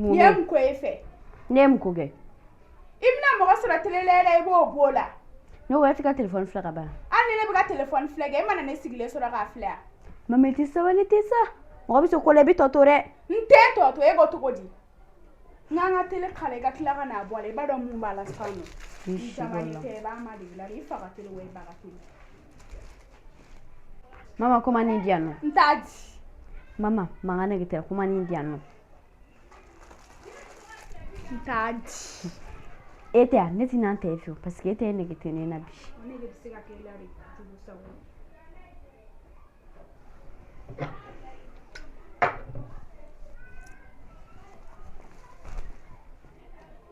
Mun Nin ye mun ko ye fɛ? Ne ye mun ko kɛ? I bɛna mɔgɔ sɔrɔ télé la i b'o b'o la. Ne ko e t'i ka telefɔni filɛ ka ban. Hali ni ne bɛ ka telefɔni filɛ kɛ, e mana ne sigilen sɔrɔ k'a filɛ yan. Mama, i tɛ sabali ten sa. Mɔgɔ bɛ se ko la, i bɛ tɔ to dɛ. N tɛ tɔ to, e ko cogo di? N k'an ka télé kala, i ka tila ka n'a bɔ a la, i b'a dɔn mun b'a la sisan nɔ. I I si jamalen bɔ la. tɛ, i b'a madege la de, i fa ka télé wa i ba ka télé. Mama, kuma nin di yan nɔ. N t'a di. Mama, mankan nege tɛ, kuma nin di yan nɔ. N t'a di. E tɛ yan, ne tɛna n ta e fɛ parce que e tɛ nege tɛ ne na bi. O nege bɛ se ka kɛ e la de, jugu sago.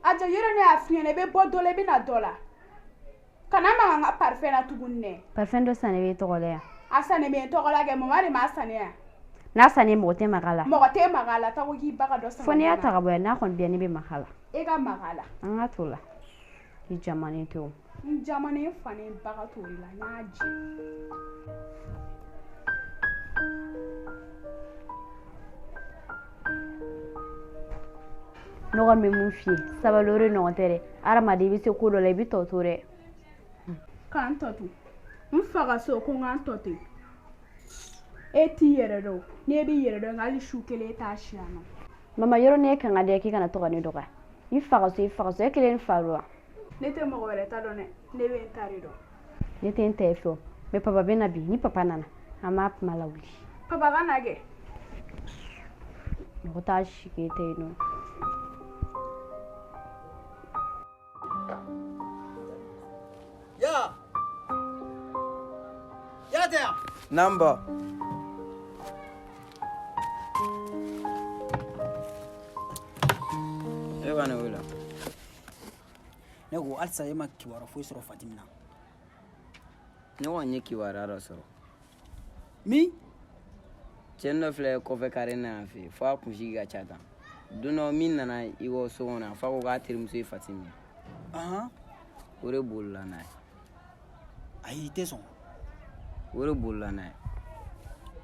A jɔ yɔrɔ, ne y'a f'i ɲɛna, i bɛ bɔ dɔ la, i bɛ na dɔ la. Kana maga n ka parfum na tuguni dɛ. Parfum dɔ san ne b'e tɔgɔ la yan. A sanni bɛ n tɔgɔ la kɛ, mama de m'a sanni yan. N'a sanni mɔgɔ tɛ maga a la. Mɔgɔ tɛ maga a la, taa ko k'i ba ka dɔ san. Fo n'i y'a ta ka bɔ yan, n'a kɔni bɛ yan, ne bɛ maga a la. E ka maga a la. An ka t'o la. I jamanen tɛ o. N jamanen fa ni ba ka t'o de la, n y'a jɛ. Ne kɔni bɛ mun f'i ye, sabali, o de ɲɔgɔn tɛ dɛ. Hadamaden, i bɛ se ko dɔ la, i bɛ tɔ to dɛ. K'an tɔ to n fa ka so ko n k'an tɔ to yen. E t'i yɛrɛ dɔn, n'e b'i yɛrɛ dɔn, nka hali su kelen e t'a si yan nɔ. Mama, yɔrɔ ne kan ka dɛ k'i kana to ka ne dɔgɔya. I fa ka so, i fa ka so, e kelen fa don wa? Ne tɛ mɔgɔ wɛrɛ ta dɔn dɛ, ne bɛ n ta de dɔn. Ne tɛ n ta e fɛ o. Mais papa bɛ na bi, ni papa nana, an b'a kuma lawuli. Papa ka na kɛ. Mɔgɔ t'a si k'e tɛ yen nɔ. Ya! Ya tɛ yan? Namba. E ka ne wele. Ne ko halisa e ma kibaruya foyi sɔrɔ Fatimi na. Ne kɔni ye kibaruya dɔ sɔrɔ. Min? Cɛnin dɔ filɛ kɔfɛ kare na yan fɛ fo a kunsigi ka ca tan. Don dɔ min nana i kɔ so kɔnɔ yan f'a ko k'a terimuso ye Fatimi ye. O de bolila n'a ye. Ayi, i tɛ sɔn. O de bolila n'a ye.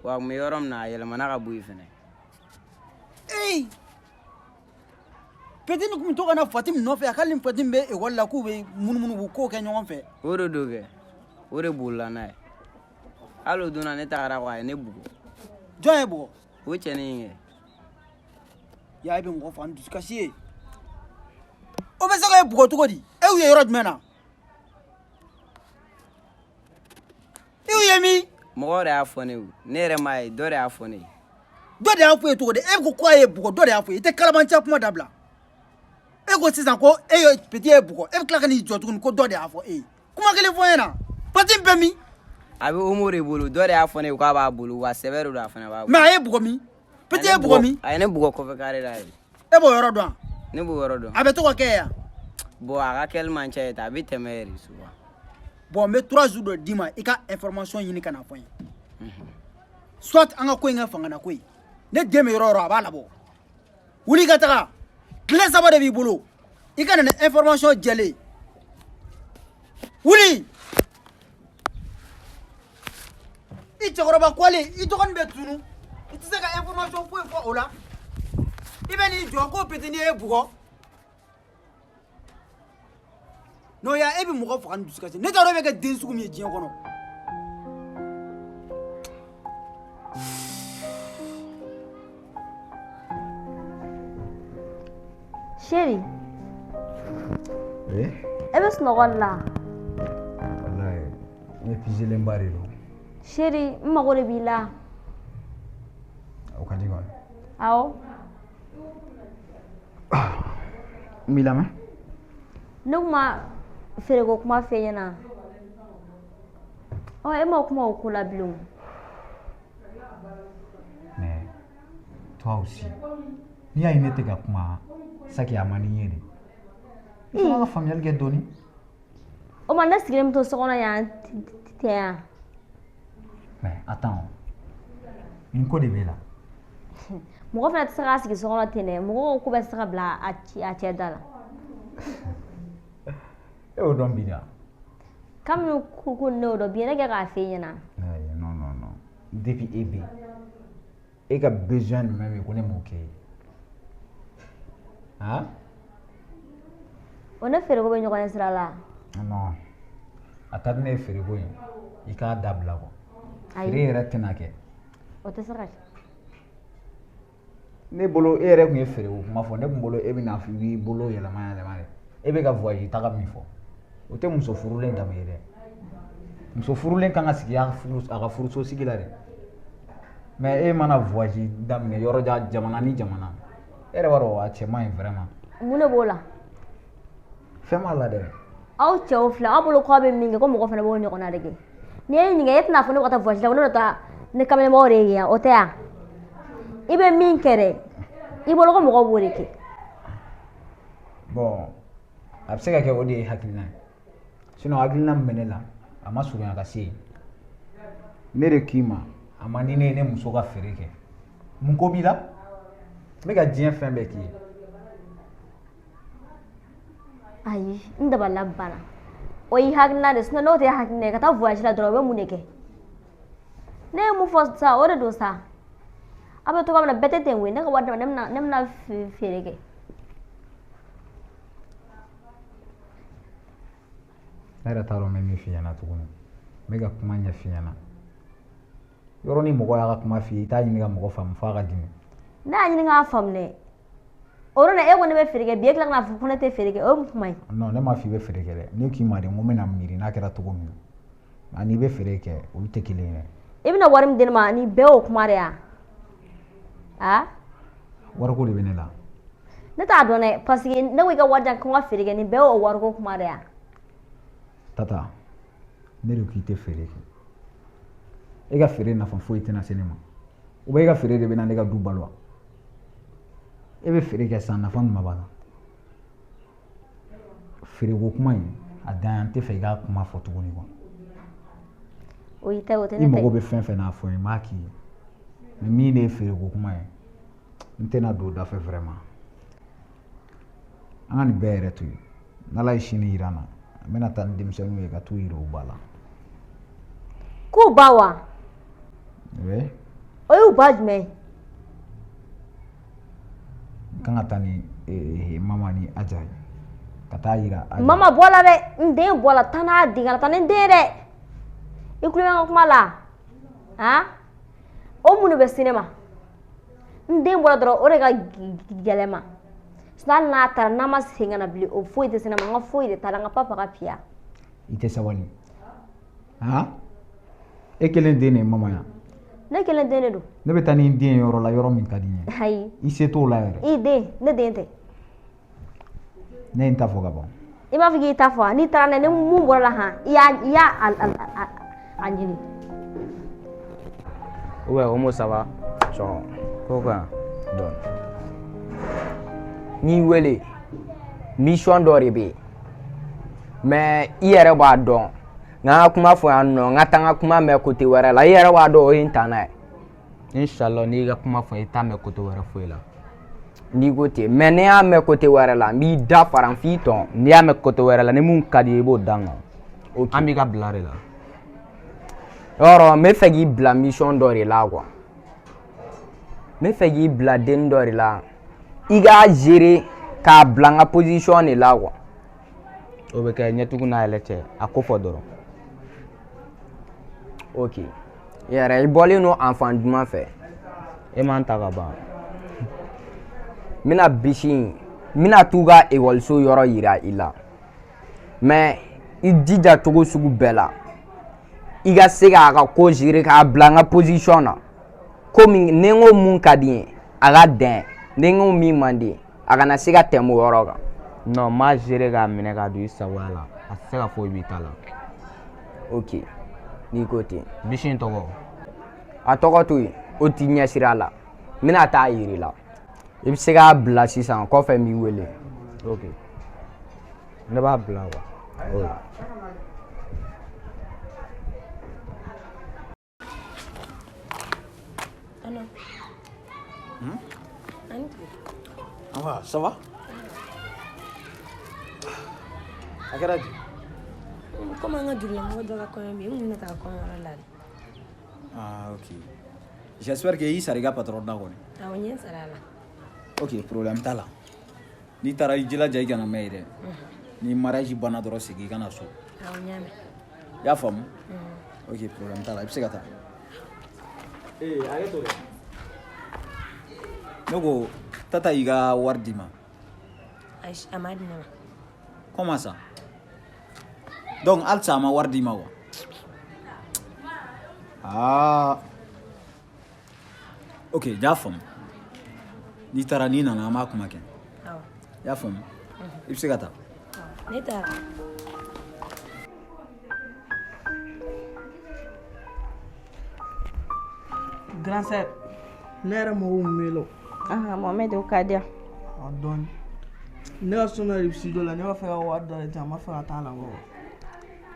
Wa a tun bɛ yɔrɔ min na, a yɛlɛmana ka bɔ yen fɛnɛ. Ee! Petit nin tun bɛ to ka na Fatimi nɔfɛ, a k'ale ni Fatimi bɛ ekɔli la, k'u bɛ munumunu, u bɛ kow kɛ ɲɔgɔn fɛ. O de don kɛ. O de bolila n'a ye. Hali o don na ne tagara kɔ, a ye ne bugɔ. Jɔn ye bugɔ? O cɛnin in kɛ. Ya, e bɛ mɔgɔ fa ni dusukasi ye. O bɛ se ka e bugɔ cogo di? E y'u ye yɔrɔ jumɛn na? E y'u ye min? Mɔgɔ de y'a fɔ ne ye, ne yɛrɛ m'a ye, dɔ de y'a fɔ ne ye. Dɔ de y'a fɔ e ye cogo di? E ko k'a ye bugɔ, dɔ de y'a fɔ e ye. I tɛ kalabanciya kuma dabila. E ko sisan ko e ye petit ye bugɔ, e bɛ tila ka n'i jɔ tuguni ko dɔ de y'a fɔ e ye. Kuma kelen fɔ n ɲɛna. Petit bɛ min? A bɛ Omo de bolo, dɔ de y'a fɔ ne ye k'a b'a bolo, wa sɛbɛ de don, a fana b'a bolo. Mais a ye bugɔ min? Petit ye bugɔ min? A ye ne bugɔ kɔfɛ kare la yen. E b'o yɔrɔ dɔn wa? Ne b'o yɔrɔ dɔn. A bɛ to ka kɛ yan. Bon, a ka kɛli man ca ye ten, a bɛ tɛmɛ yɛrɛ souvent. Bon, n bɛ 3 jours dɔ d'i ma, i ka information ɲini ka na fɔ n ye. Soit an ka ko in kɛ fangana ko ye. Ne den bɛ yɔrɔ o yɔrɔ, a b'a labɔ. Wuli ka taga. Tile 3 de b'i bolo. I ka na ni information jɛlen. Wuli! I cɛkɔrɔba kɔlen, i dɔgɔnin bɛ tunu. I tɛ se ka information foyi fɔ o la. I bɛ n'i jɔ ko petit ye bugɔ. N'o ya, e bɛ mɔgɔ faga ni dusukasi. Ne t'a dɔn e bɛ kɛ den sugu min ye diɲɛ kɔnɔ. Chéri. Eh? E bɛ sunɔgɔ de la. Wallahi, n épuisé ba de don. Chéri, n mago de b'i la. O ka di kɔni. Awɔ. N b'i lamɛn. Ne kun ma feereko kuma f'e ɲɛna. Ɔ, e ma kuma o ko la bilen o. Mais toi aussi, n'i y'a ye ne tɛ ka kuma, saki a man di n ye de. I fana ka faamuyali kɛ dɔɔni. O ma, ne sigilen bɛ to so kɔnɔ yan tɛ yan. Mais attends, mun ko de b'e la? Mɔgɔ fana tɛ se k'a sigi so kɔnɔ ten dɛ. Mɔgɔw ko bɛɛ tɛ se ka bila a cɛ da la. E y'o dɔn bi de wa? Kabini ko ne y'o dɔn bi, ne kɛ k'a f'e ɲɛna. Ayi, non, non, non. Depuis e bɛ yen, e ka besoin jumɛn bɛ yen ko ne m'o kɛ ye? Han? O ne feereko bɛ ɲɔgɔn ɲɛ sira la. Non, a ka di ne ye feereko in i k'a dabila quoi. Ayi. Feere yɛrɛ tɛna kɛ. O tɛ se ka kɛ. Ne bolo e yɛrɛ tun ye feereko kuma fɔ, ne tun bolo e bɛna fɔ i b'i bolo yɛlɛma yɛlɛma de. E bɛ ka voyage taga min fɔ, o tɛ muso furulen danbe ye dɛ. Muso furulen kan ka sigi a ka furuso sigi la dɛ. Mais e mana voyage daminɛ yɔrɔ jan, jamana ni jamana, e yɛrɛ b'a dɔn a cɛ man ɲi vraiment. Mun de b'o la? Fɛn b'a la dɛ. Aw cɛw filɛ, aw bolo k'aw bɛ min kɛ ko mɔgɔ fana b'o ɲɔgɔnna de kɛ. N'i ye ɲininka, e tɛna fɔ ne bɛ ka taa voyage la, ko ne bɛ taa ne kamalenkɔrɔw de ye yan, o tɛ yan. I bɛ min kɛ dɛ, i bolo ko mɔgɔw b'o de kɛ. Bon, a bɛ se ka kɛ o de ye hakilina ye. Sinon hakilina min bɛ ne la, a ma surunya ka se yen. Ne de k'i ma, a man di ne ye ne muso ka feere kɛ. Mun ko b'i la? N bɛ ka diɲɛ fɛn bɛɛ k'i ye. Ayi, n dabali banna. O y'i hakilina de, sinon n'o tɛ hakilina ye, ka taa voyage la dɔrɔn, o bɛ mun de kɛ? Ne ye mun fɔ sa, o de don sa. Aw bɛ cogoya min na, bɛɛ tɛ ten koyi. Ne ka wari d'a ma, ne bɛna feere kɛ. Ne yɛrɛ t'a dɔn n bɛ min f'i ɲɛna tuguni. N bɛ ka kuma ɲɛf'i ɲɛna. Yɔrɔ ni mɔgɔ y'a ka kuma f'i ye, i t'a ɲini ka mɔgɔ faamu f'a ka dimi. Ne y'a ɲini k'a faamu dɛ. O yɔrɔ la e ko ne bɛ feere kɛ bi, e tila ka n'a fɔ ko ne tɛ feere kɛ, o ye mun kuma ye? Non, ne m'a fɔ i bɛ feere kɛ dɛ. Ne k'i ma de, n ko n bɛna miiri n'a kɛra cogo min na. Ani i bɛ feere kɛ, olu tɛ kelen ye dɛ. I bɛna wari min di ne ma, nin bɛɛ y'o kuma de ye wa? Wariko de bɛ ne la. Ne t'a dɔn dɛ, parce que ne ko i ka wari di yan ko n ka feere kɛ, nin bɛɛ y'o wariko kuma de ye. Tata, ne de ko k'i tɛ feere kɛ. E ka feere nafa foyi tɛna se ne ma. Ou bien e ka feere de bɛna ne ka du balo wa? E bɛ feere kɛ sisan, nafa jumɛn b'a la? Feereko kuma in, a dan yan, n tɛ fɛ i k'a kuma fɔ tuguni quoi. O y'i ta ye, o tɛ I ne ta mago ye. bɛ fɛn fɛn na, a fɔ n ye, n b'a k'i ye. Mais min de ye feereko kuma ye, n tɛna don o da fɛ vraiment. An ka nin bɛɛ yɛrɛ to yen. N'Ala ye sini yira n na, n bɛna taa ni denmisɛnninw ye ka t'u yira u ba la. K'u ba wa? Oui. O y'u ba jumɛn ye? N kan ka taa ni mama ni Aja ye ka taa yira Aja. Mama bɔ la dɛ, n den bɔ la, taa n'a den, kana taa ni n den ye dɛ. I kulo bɛ n ka kuma la? Han? O mun de bɛ se ne ma? N den bɔra dɔrɔn, o de ka gɛlɛn ma. Sinon hali n'a taara, n'a ma segin ka na bilen, o foyi tɛ se ne ma. N ka foyi de t'a la, n ka papa ka piya. I tɛ sabali. Han? E kelen den de ye mama yan. Ne kelen den de don. Ne bɛ taa ni n den ye yɔrɔ la, yɔrɔ min ka di n ye. Ayi. I se t'o la yɛrɛ. I den, ne den tɛ. Ne ye n ta fɔ ka ban. I b'a fɔ k'i ta fɔ wa? N'i taara n'a ye, ni mun bɔra la han, i y'a a ɲini. Ouais, comment ça va? Genre, quoi? Dɔɔni. N'i wele, mission dɔ de bɛ yen. Mais i yɛrɛ b'a dɔn, n ka kuma fɔ yan nɔ, n ka taa n ka kuma mɛn côté wɛrɛ la, i yɛrɛ b'a dɔn o ye n tana ye. Inshallah, n'i ka kuma fɔ, i t'a mɛn côté wɛrɛ foyi la. N'i ko ten, mais n'i y'a mɛn côté wɛrɛ la, n b'i da fara n f'i tɔn. N'i y'a mɛn côté wɛrɛ la, ni mun ka di i ye, i b'o d'an kan. Ok. An b'i ka bila de la. Yɔrɔ, n bɛ fɛ k'i bila mission dɔ de la quoi. N bɛ fɛ k'i bila den dɔ de la. I k'a gérer k'a bila n ka position de la quoi. O bɛ kɛ ɲɛtugu n'a yɛlɛ cɛ, a ko fɔ dɔrɔn. Ok. I yɛrɛ, i bɔlen don enfant duman fɛ. E m'an ta ka ban. N bɛna bisi in, n bɛna t'u ka ekɔliso yɔrɔ yira i la. Mais i jija cogo sugu bɛɛ la, i ka se k'a ka ko gérer k'a bila n ka position na. Komi ni n ko mun ka di n ye, a ka dɛn. Ni n ko min man di n ye, a kana se ka tɛmɛ o yɔrɔ kan. Non, n b'a gérer k'a minɛ k'a don i sagoya la. A tɛ se ka foyi b'i ta la. Ok, n'i ko ten. Bisi in tɔgɔ? A tɔgɔ to yen, o t'i ɲɛsira la. N bɛna taa yir'i la. I bɛ se k'a bila sisan, kɔfɛ n b'i wele. Ok. Ne b'a bila quoi. Oui. Ano. Ani tile. Awa, ça va? A kɛra di? Komi an ka dugulamɔgɔ dɔ ka kɔɲɔ bɛ yen, n kun bɛna taga kɔɲɔyɔrɔ la de. Ah, ok. J'espère que i sara i ka patron na kɔni. Awɔ, n ye n sara a la. Ok, problème t'a la. N'i taara i jilaja i kana mɛn yen dɛ. Ni mariage banna dɔrɔn segin i ka na so. Awɔ, n y'a mɛn. I y'a faamu? Ok, problème t'a la, i bɛ se ka taa. Ee, hakɛ to dɛ. Ne ko Tata y'i ka wari d'i ma. Ayi, a m'a di ne ma. Comment ça? Donc halisa a ma wari d'i ma wa? Aa. Ok, n y'a faamu. N'i taara n'i nana an b'a kuma kɛ. Awɔ. I y'a faamu? I bɛ se ka taa. Ne taara. Grand sœur, ne yɛrɛ mago kun b'e la o. Ahan, Mohamed o ka di yan. A dɔɔni. Ne ka so dɔ de bɛ studio la, ne b'a fɛ ka wari dɔ de di yan, n b'a fɛ ka taa labɔ.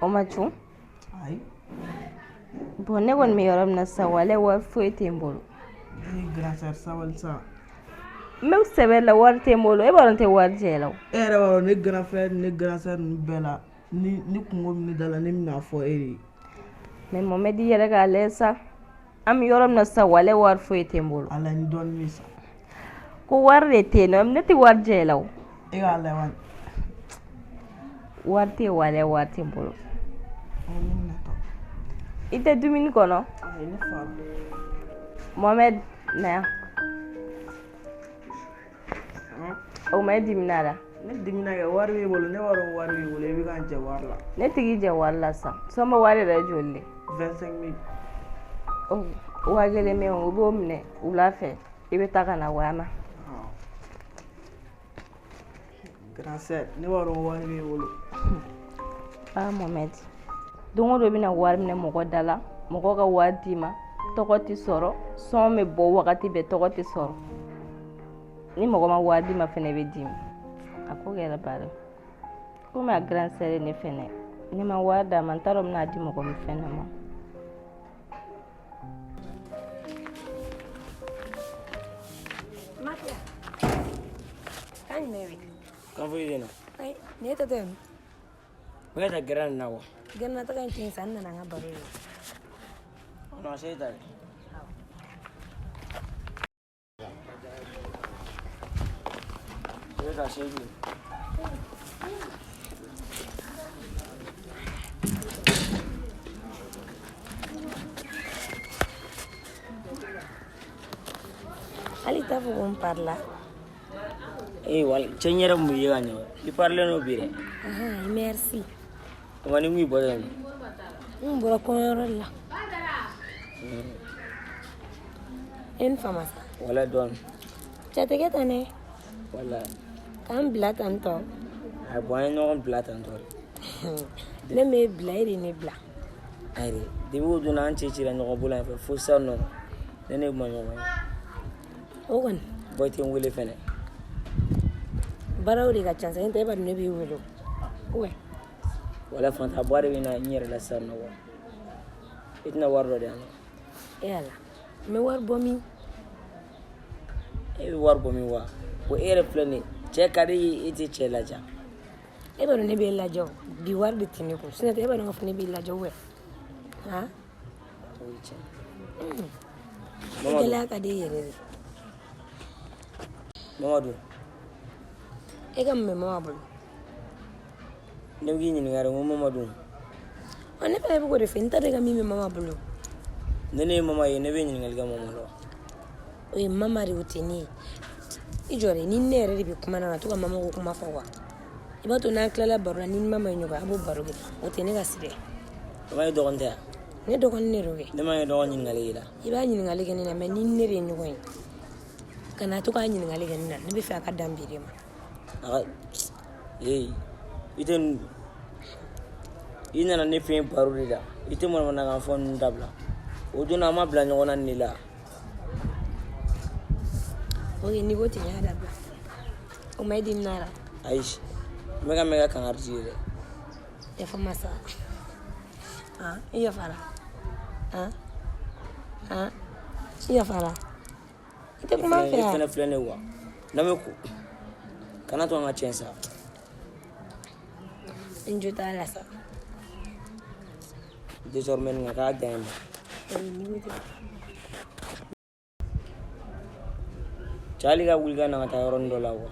O ma cun. Ayi. Bon ne kɔni bɛ yɔrɔ min na sisan walayi wari foyi tɛ n bolo. Ee grand sœur sabali sa. N bɛ sɛbɛ la wari tɛ n bolo e b'a dɔn n tɛ wari jɛ la o. E yɛrɛ b'a dɔn ne grand frère ni ne grand sœur ninnu bɛɛ la ni kunko bɛ ne da la ne bɛna fɔ e de ye. Mais Mohamed i yɛrɛ k'a lajɛ sa. An bɛ yɔrɔ min na sisan walayi wari foyi tɛ n bolo. Ala ni dɔɔni bɛ sa. Ko wari de tɛ yen nɔ ne tɛ wari jɛ la o. E k'a lajɛ wani. Wari tɛ yen walayi wari tɛ n bolo. I tɛ dumuni kɔnɔ? Ayi ne fara. Mohamed na yan. O ma e dimina la? Ne dimina kɛ wari b'e bolo ne b'a dɔn wari b'i bolo e bɛ ka n jɛ wari la. Ne tɛ k'i jɛ wari la sisan. Sɔnba wari yɛrɛ ye joli de? 25 000. Oh, 5000 bɛ yen o b'o minɛ wula fɛ i bɛ taa ka na wa ma. Grand sœur ne b'a dɔn wari b'e bolo. Ah Mohamed don o don i bɛna wari minɛ mɔgɔ da la mɔgɔ ka wari d'i ma tɔgɔ tɛ sɔrɔ sɔn bɛ bɔ wagati bɛɛ tɔgɔ tɛ sɔrɔ ni mɔgɔ ma wari d'i ma fɛnɛ i bɛ dimi a ko kɛra baara ye komi a grand sœur ye ne fɛnɛ ne ma wari d'a ma n t'a dɔn n bɛna di mɔgɔ min fɛnɛ ma. Mafia. Kan jumɛn bɛ? Kan foyi tɛ n na. Ayi, nin ye tata ye. N bɛ ka taa gɛrɛn nin na wa. Gɛrɛn na taga in to yen sa, n nana n ka baro de la. Non, se ta ye. I bɛ taa se bi. Hali i t'a fɔ ko n parila. Ee wala cɛ n yɛrɛ mun ye ka ɲɛ i parilen don bi dɛ. Ahan, merci. O ma ni mun bɔra yen. N bɔra kɔɲɔyɔrɔ de la. E ni fama sa. Wala dɔɔni. Cɛ tɛ kɛ tan dɛ. Wala. K'an bila tan tɔ. A bɔn an ye ɲɔgɔn bila tan tɔ de. Ne m'e bila e de ye ne bila. Ayi depuis o don na an cɛ cira ɲɔgɔn bolo yan fɛ fo sisan nɔ ne ne ma ɲɔgɔn ye. O kɔni. Bɔn i tɛ n wele fɛnɛ. Baaraw de ka ca sa n'o tɛ e b'a dɔn ne b'i wele o. Wɛ. Wala fantaba de bɛ na n yɛrɛ la sisan nɔ wa. I tɛna wari dɔ di yan nɔ. E ala n bɛ wari bɔ min? E bɛ wari bɔ min wa? Ko e yɛrɛ filɛ nin ye cɛ ka di e ye e tɛ cɛ laja. E b'a dɔn ne b'e lajɛ o bi wari de tɛ ne kun sinon e b'a dɔn k'a fɔ ne b'i lajɛ o wɛ. Han? O ye tiɲɛ. Gɛlɛya ka di e yɛrɛ de. Mamadu. E ka mun bɛ mama bolo? Ne bɛ k'i ɲininka de n ko Mamadu. Ɔ ne fana bɛ k'o de fɛ n t'a dɔn e ka min bɛ mama bolo. Ne ne ye mama ye ne bɛ ɲininkali kɛ mama la. O ye mama de ye o tɛ ne ye. I jɔ dɛ ni ne yɛrɛ de bɛ kuma na ka to ka mama ko kuma fɔ wa. I b'a to n'an tilala baro la ni mama ye ɲɔgɔn ye a b'o baro kɛ o tɛ ne ka sira ye. Mama ye dɔgɔnin tɛ yan? Ne dɔgɔnin de don kɛ. Ne ma ye dɔgɔnin ɲininkali k'i la. I b'a ɲininkali kɛ ne na mais ni ne de ye ɲɔgɔn ye kana to k'a ɲininkali kɛ ne na ne bɛ fɛ a ka dan bi de ma. A ka ee i tɛ i nana ne fɛ yen baro de la i tɛ manamanakan fɔ ninnu dabila o don an ma bila ɲɔgɔn na nin de la. Ok n'i ko ten n y'a dabila o ma e dimina la. Ayi n bɛ ka mɛn ka kankari di ye dɛ. Yafa n ma sa han i yafara han han i yafara i tɛ kuma n fɛ E yan. fɛnɛ filɛ ne ye wa n'an bɛ ko kana to an ka tiɲɛ sa. N jo t'a la sa. Désormais nin ka k'a dan ye ma. Ayi n'i ko ten. Cɛ hali ka wuli ka na ka taa yɔrɔnin dɔ la wa.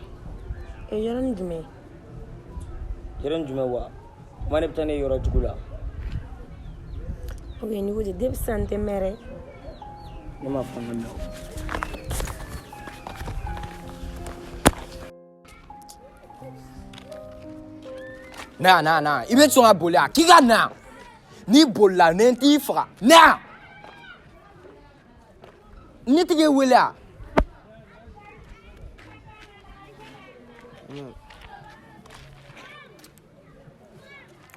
Yɔrɔnin jumɛn? Yɔrɔnin jumɛn wa? Kuma ne bɛ taa ne yɔrɔ jugu la. Ok, n'i ko ten, depuis sisan n tɛ mɛn dɛ. Ne m'a fɔ n ka mɛn o. Na na na, i bɛ sɔn ka boli a k'i ka na. N'i bolila ne t'i faga. Na! Ne tɛ k'e wele a?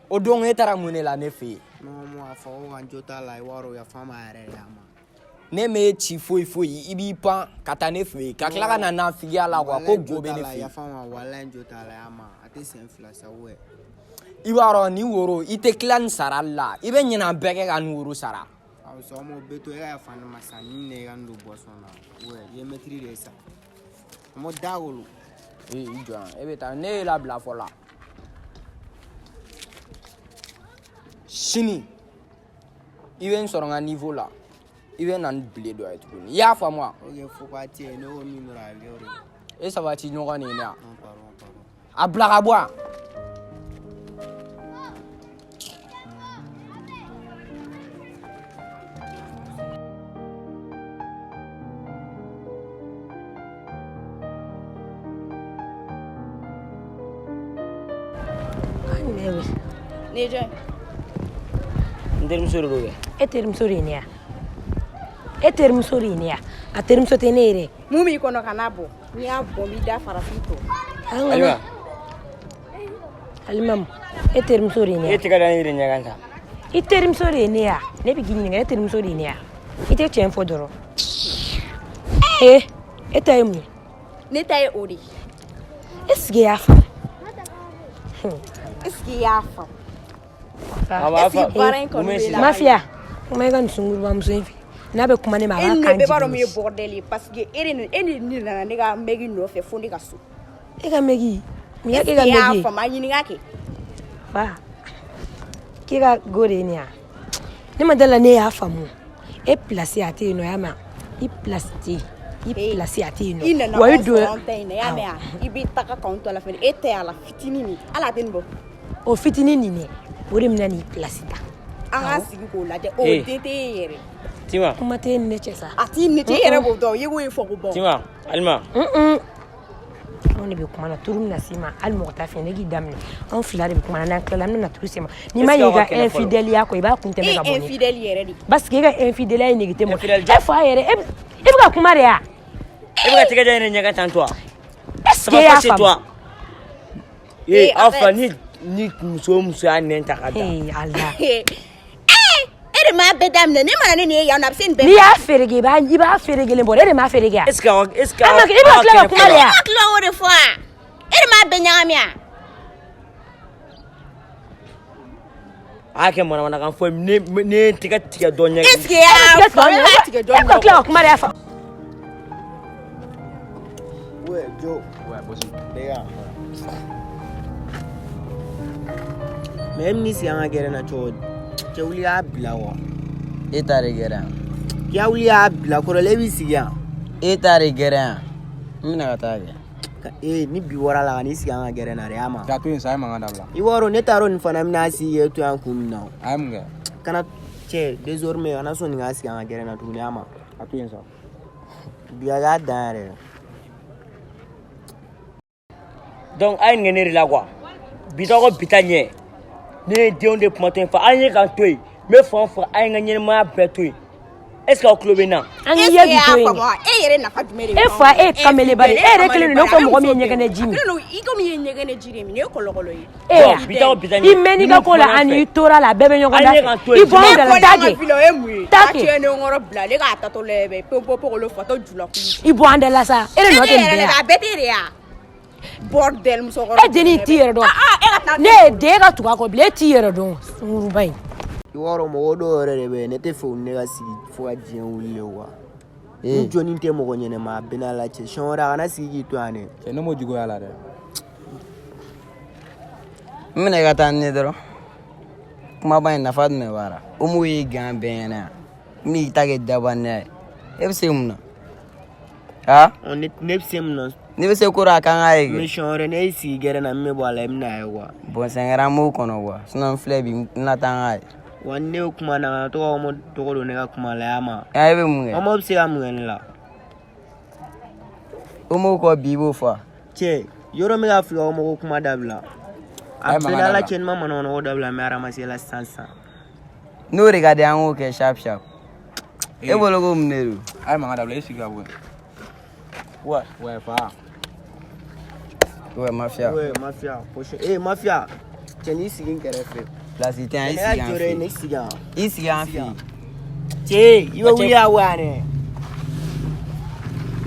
O don e taara mun de la ne fɛ yen? Non, a fɔ ko ka n jo t'a la, i b'a dɔn yafa n ma yɛrɛ de a ma. Ne m'e ci foyi foyi, i b'i pan ka taa ne fɛ yen ka tila ka na nafigiya la quoi, ko go bɛ ne fɛ yen. Yafa n ma, walayi n jo t'a la, a ma, a tɛ siɲɛ fila sa ouais. I b'a dɔn nin woro i tɛ tila nin sarali la, i bɛ ɲinɛ bɛɛ kɛ ka nin woro sara. Awɔ, sɔgɔma o bɛɛ to, e ka yafa ne ma sa, ni ne ka n don boisson na ouais, i ye mɛtiri de ye sa. Mɔ da wolo. Ee, i jɔ yan, e bɛ taa, ne y'e labila fɔlɔ la. Sini i bɛ n sɔrɔ n ka niveau la, i bɛ na ni bile dɔ ye tuguni, i y'a faamu wa? Ok, fo k'a tɛ yen, ne ko min dɔrɔn a bɛ kɛ o de ye. E sabati ɲɔgɔn de ye ne ya. Non, pardon, pardon. A bila ka bɔ yan. Ne ye jɔn ye? N terimuso de don kɛ. E terimuso de ye ne ya? E terimuso de ye ne ya? A terimuso tɛ ne ye dɛ. Mun b'i kɔnɔ ka n'a bɔ? N'i y'a bɔ n b'i da farafin tɔ. Alima. Alimamu, e terimuso de ye ne ya? E tɛgɛ da ne yɛrɛ ɲɛ kan sa. I terimuso de ye ne ya? Ne bɛ k'i ɲininka, e terimuso de ye ne ya? I tɛ tiɲɛ fɔ dɔrɔn. Ee, e ta ye mun ye? Ne ta ye o de ye. Est-ce que i y'a faamu? Est-ce que i y'a faamu? A b'a Est-ce que baara in kanu b'e la? Mafia, kuma i ka nin sunkurubamuso in fɛ. N'a bɛ kuma ne ma, a E b'a ni ne kan bɛɛ b'a dɔn min ye jigin. bordel ye parce que e de e de ne nana ne ka mɛgi nɔfɛ fo ne ka so. E ka mɛgi? Mun y'a Est-ce k'e ka que i y'a mɛgi ye? faamu? A ɲininka kɛ. Fa, k'e ka go de ye nin ye wa? Ne ma da la ne y'a faamu. E place a tɛ yen nɔ, y'a mɛn wa? I place tɛ yen. I place a tɛ yen I nɔ. nana Wa i anw don sɔrɔ anw ta in na, i y'a mɛn wa? I bɛ taga k'anw to a la fɛnɛ, e ta y'a la fitinin min, hali a tɛ nin bɔ. O fitinin nin dɛ, o de bɛna n'i place ta. An k'an sigi k'o lajɛ, o Eh. den tɛ e yɛrɛ. Tima. Kuma tɛ e ni ne cɛ sa. A t'i ni cɛ, i yɛrɛ b'o dɔn, i k'o ye fɔ ko bɔ. Tima, Alima. Anw de bɛ kuma na, turu bɛna s'i ma, hali mɔgɔ t'a f'i ɲɛna, ne k'i daminɛ. Anw fila de bɛ kuma na, n'an tilala an bɛna turu s'i ma. N'i ma Est-ce que ɲɛ aw i ka ka kɛnɛ fɔlɔ? infidèle kɔ, i b'a kun E tɛmɛ ye ka bɔ ne. infidèle yɛrɛ de. Parce que e ka infidèle ye nege tɛ mɔgɔ. Infidèle E fa yɛrɛ, e bɛ ka kuma de ya? E bɛ ka tɛgɛ da ne ɲɛ kan tan to wa? Est-ce Ça que va e y'a pas chez faamu? toi. Ee, Eh, aw fila arrête. ni muso o muso y'a nɛn ta ka da. Ee Ala. Ee, e de m'a bɛɛ daminɛ, ne mana ne nin ye yan nɔ, a bɛ se nin bɛɛ N'i y'a feereke, i b'a feerekelen bɔ, e de m'a feereke ya? Est-ce que aw est-ce que E aw ma i bɛ ka tila ka kuma de ya? Ne ma tila o de fɔ wa? E de m'a bɛɛ ɲagami wa? A y'a kɛ manamanakan fɔ ye, ne ye n tɛgɛ tigɛ dɔ ɲɛ. Est-ce que i y'a faamu? E b'a tigɛ E jɔn bɛ ka tila ka kuma de ya fa? Ouais, Joe. Ouais, bosi. Les gars. Mais e bɛn'i sigi an ka gɛrɛn na cogo di? Cɛ wuli k'a bila wa. E ta de kɛra yan. K'i ka wuli k'a bila kɔrɔlen e b'i sigi yan. E ta de kɛra yan. N bɛna ka taa kɛ. Ee ni bi bɔra la ka n'i sigi an ka gɛrɛn na dɛ, y'a ma. K'a to yen sa, a ye mankan dabila. I b'a dɔn ne t'a dɔn nin fana bɛna sigi k'e to yan kun min na o. A ye mun kɛ? Kana cɛ désormais kana sɔn nin ka sigi an ka gɛrɛn na tuguni, y'a ma. A to yen sa. Bi a k'a dan yɛrɛ. Donc a ye nin kɛ ne de la quoi. Bi ta kɔ bi ta ɲɛ. Ne ye denw de kumatɔ ye fa an ye k'an to yen. N bɛ fan o fan a ye n ka ɲɛnɛmaya bɛɛ to yen. Est ce que aw tulo bɛ n na? An Est-ce k'i que ye i k'i y'a to yen. faamu wa? E yɛrɛ nafa jumɛn de bɛ E anw fa, na? e ye kameleba de ye. E yɛrɛ kelen don, ne ko mɔgɔ min ye ɲɛgɛnɛ ji min. A kelen don, i komi i ye ɲɛgɛnɛ ji de min, nin ye kɔlɔkɔlɔ ye. E Bon, bi ta kɔ bi ta ɲɛ. I mɛn'i ka ko la ani i tora la, a bɛɛ bɛ ɲɔgɔn An ye da k'an fɛ. to I yen. bɔ anw da la, Ne taa bɔlen an ka kɛ. ville la, o ye mun ye? Taa Taa kɛ. tiɲɛ ne kɔrɔ bila, ne k'a tatɔ lajɛ bɛ popokolo fatɔ julakulu. I bɔ an da la sa. E de nɔ tɛ nin bɛɛ yɛrɛ ya. la, a bɛɛ t'e de ya? Bordel musokɔrɔba. E dennin t'i yɛrɛ dɔn. Ah, ah, e ka taa Ne ye den, e ka tugu a kɔ bilen, e t'i yɛrɛ dɔn. Sunkuruba in. I b'a dɔn mɔgɔ dɔw yɛrɛ de bɛ yen, ne tɛ fɛ u ni ne ka sigi fo ka diɲɛ wuli de quoi. Ni jɔnni tɛ mɔgɔ ɲɛnɛma a bɛɛ n'a la cɛ siɲɛ wɛrɛ a kana sigi k'i to yan dɛ. Cɛ ne m'o juguya la dɛ. N bɛna i ka taa ni ne dɔrɔn. Kumaba in nafa jumɛn b'a la? O m'o y'i gan bɛɛ ɲɛna yan. N bɛn'i ta kɛ dabanɛ ye. E bɛ se mun na? Ha? Ɔ, ne bɛ se mun na? N'i bɛ se ko la a kan k'a ye Mais kɛ. siɲɛ wɛrɛ ne y'i sigi gɛrɛn na min bɛ bɔ a la i bɛna ye quoi. Bon sɛgɛnra an b'o kɔnɔ quoi. Sinon n filɛ bi n na taa n k'a ye. Wa ni ne ye kuma na kana to ka Omo tɔgɔ don ne ka kuma la ya ma. E bɛ mun kɛ? Omo bɛ se ka mun kɛ ne la? Omo kɔ bi i b'o fɔ. Cɛ yɔrɔ min ka fili Omo ko kuma dabila. A A ye bɛɛ mankan n'Ala dabila. cɛ ni ma manamana dabila n bɛ ramasser la sisan sisan. N'o de ka di an k'o kɛ sharp sharp. E bolo ko mun de don? A ye mankan dabila, e sigi ka bɔ yen. Ouais. Ouais, fa. Ouais, mafia. Ouais, mafia. Prochain. Eh, mafia. Cɛ n'i sigi n kɛrɛfɛ. Place tɛ yan, i Ne ka sigi an jɔrɔ fɛ ye ne yen. sigi yan. I sigi an fɛ yen. Cɛ i bɛ wuli ka bɔ yan dɛ.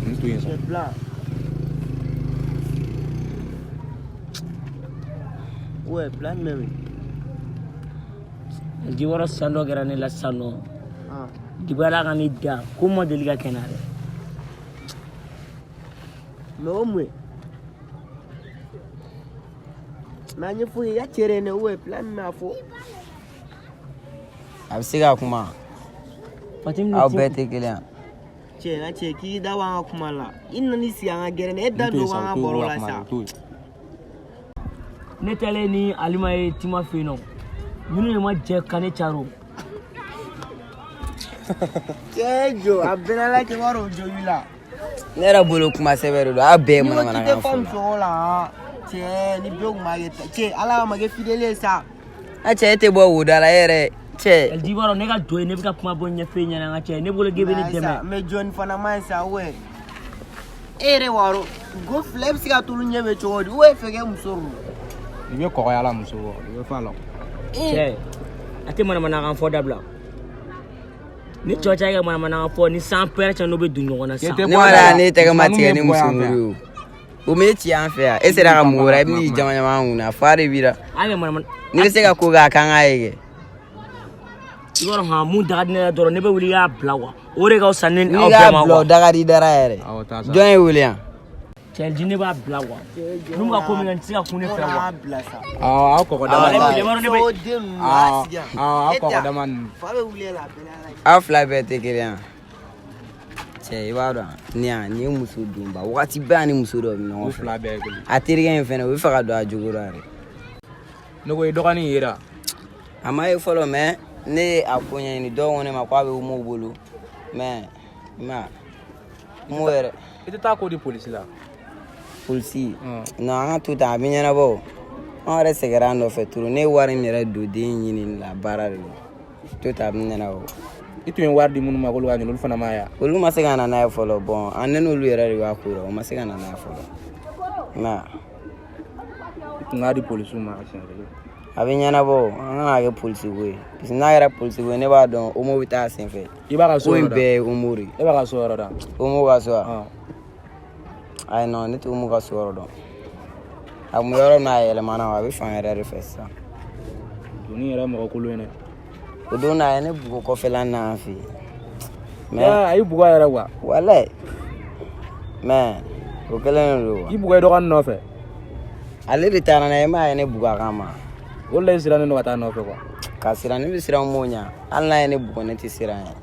N to yen sa. Cɛ plan. Ouais, plan jumɛn bɛ yen? Jibɔrɔ san dɔ kɛra ne la sisan nɔ. Ah. Dibi ala ka ne da ko ma deli ka kɛ n na dɛ. Mais o mun ye? Mais a ɲɛfɔ i ka cɛ de ye ne ouais, plan min b'a fɔ. A bɛ se ka kuma. Aw bɛɛ tɛ kelen ye. Cɛ n ka cɛ k'i da bɔ an ka kuma la. I nan'i sigi an ka gɛrɛn na e da don an ka baro la sa. Ne taalen ni Alima ye Tima fɛ yen nɔ minnu de ma jɛ ka ne caro. Cɛ jɔ a bɛɛ n'Ala cɛ b'a dɔn o jo b'i la. Ne yɛrɛ bolo kuma sɛbɛ de don. Aw bɛɛ ye N'i ko k'i manamanakan tɛ fɔ fɔ. muso la han. Cɛ ni bɛɛ kun b'a kɛ tan. Cɛ Ala kama kɛ fidèle ye sa. A cɛ e tɛ bɔ woda la e yɛrɛ cɛ. Jibɔrɔ ne ka jɔ ye ne bɛ ka kuma bɔ ɲɛfɛ ɲɛna n ka cɛ ne bolo k'e bɛ ne dɛmɛ. Mais jɔnni fana ma ɲi sa ouais. E yɛrɛ b'a dɔn go fila e bɛ se ka t'olu ɲɛ bɛ cogo di ou e fɛ kɛ muso don. I bɛ kɔgɔya la muso kɔ, i bɛ fa la. Cɛ a tɛ manamanakan fɔ dabila. Ni cɛ cɛ ka manamanakan fɔ ni san pɛrɛ cɛ n'o bɛ don ɲɔgɔn na sisan. Ne ma da ne tɛgɛ ma tigɛ ni muso muru ye o. O m'e ci an fɛ yan. E sera ka mɔgɔ wɛrɛ i bɛn'i jama jama an kunna fa de b'i la. A bɛ manamana. N'i bɛ se ka ko kɛ a kan k'a ye kɛ. I b'a dɔn han mun da ka di ne la dɔrɔn ne bɛ wuli k'a bila wa o de ka fisa ne ni N'i aw k'a bɛɛ ma bila o wa. da ka di dara yɛrɛ. Jɔn ye wele yan? Cɛ ji ne b'a bila wa. N'u ka ko min kɛ n tɛ se ka kun ne fɛ wa. Awɔ, aw kɔgɔ dama Awɔ, ne b'a dɔn ne bɛ. Awɔ, awɔ, aw kɔgɔ dama ninnu. Fa bɛ wuli la a bɛɛ n'Ala cɛ. Aw fila bɛɛ tɛ kelen yan. Cɛ i b'a dɔn nin yan nin ye muso donba wagati bɛɛ a ni muso dɔ bɛ ɲɔgɔn U fɛ. fila bɛɛ ye kelen. A terikɛ in fɛnɛ o bɛ fɛ ka don a jogo la yɛrɛ. Ne ko i dɔgɔnin yera. A ma ye fɔlɔ mais ne ye a ko ɲɛɲini dɔw ko ne ma k'a bɛ Umu bolo mais i ma ye Umu yɛrɛ. I tɛ taa ko di polisi la. Polisi non an ka to tan a bɛ ɲɛnabɔ o. An yɛrɛ sɛgɛrɛ a nɔfɛ trop ne ye wari min yɛrɛ don den ɲinini la baara de don to tan a bɛ ɲɛnabɔ. I tun ye wari di minnu ma k'olu ka ɲini olu fana ma ye Olu ma se ka na n'a ye fɔlɔ bon an ne n'olu yɛrɛ de b'a ko la o ma se ka na n'a ye fɔlɔ i ma ye. I tun k'a di polisiw ma siɲɛ kelen. A bɛ ɲɛnabɔ o, an kana kɛ polisi ko ye parce que n'a kɛra polisi ko ye ne b'a dɔn Omo bɛ taa a senfɛ. I b'a ka so Ko in yɔrɔ dɔn. bɛɛ ye Omo de ye. E b'a ka so yɔrɔ dɔn. Omo ka so wa? Ayi non ne tɛ Omo ka so yɔrɔ dɔn. A kun bɛ yɔrɔ min na a yɛlɛmana o, a bɛ fan wɛrɛ de fɛ sisan. Doni yɛrɛ ye mɔgɔ kolon ye dɛ. O don na a ye ne bugɔ kɔfɛla na an fɛ yen. Mais A y'i bugɔ yɛrɛ quoi. walayi mais o kɛlen de don quoi. I bugɔ i dɔgɔnin nɔfɛ. Ale de taara n'a ye, e m'a ye ne bugɔ a kama. O de la i sirannen don ka taa a nɔfɛ quoi. Ka siran ne bɛ siran mun ɲɛ hali n'a ye ne bugɔ ne tɛ siran yɛrɛ.